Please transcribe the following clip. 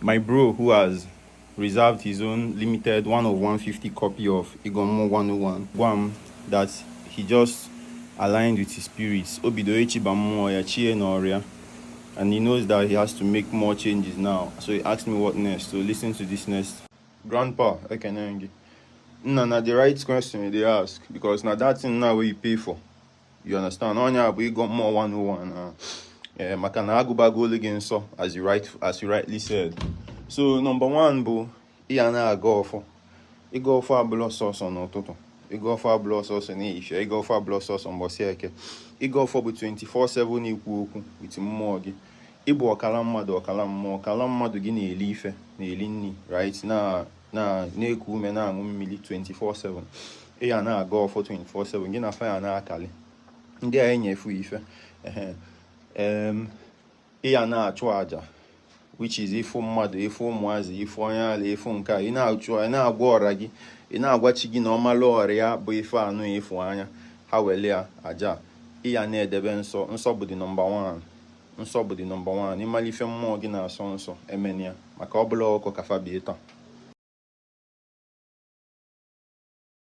My bro who has reserved his own limited 1 of 150 copy of Igo Mmuo 101 gwa m that he just aligned with his spirits. O bido echiba mmụọ ya chie n'ọrịa, and he knows that he has to make more changes now. So he asked me what next. So listen to this next. Grandpa, ekene gị. Nna, na the right question you dey ask, because na that thing now wey you pay for. You understand? Onye bụ Igo Mmuo 101 na eh, maka na agụbago olu gị nsọ, as you rightly said. So number one bụ ịya na-aga ọfọ. Ịga ọfọ abụla sọsọ n'ụtụtụ. Ịga ọfọ abụla sọsọ n'ehihie. Ịga ọfọ abụla sọsọ mbọsị Eke. Ịga ọfọ bụ 24/7, ikwu okwu with mmụọ gị. Ịbụ ọkala mmadụ, ọkala mmụọ. Ọkala mmadụ gị na-eli ife, na-eli nri, right, na na na-eku ume, na-aṅụ mmiri 24/7. Ịya na-aga ọfọ 24/7, gị na faya na-akali ndị a enyefu ife ehe. Ịya na-achụ aja, which is ịfụ mmadụ, ịfụ ụmụazị, ịfụ onye ala, ịfụ nke a, ị na-achụ, ị na-agwa ọra gị, ị na-agwa chi gị na ọmalụ ọrịa bụ ife anụ ịfụ anya ha wele ya aja. Ịya na-edebe nsọ. Nsọ bụ the number one. Nsọ bụ the number one. Ịmala ife mmụọ gị na-asọ nsọ, emena ya, maka ọ bụla ọkụ ka fa bie taa.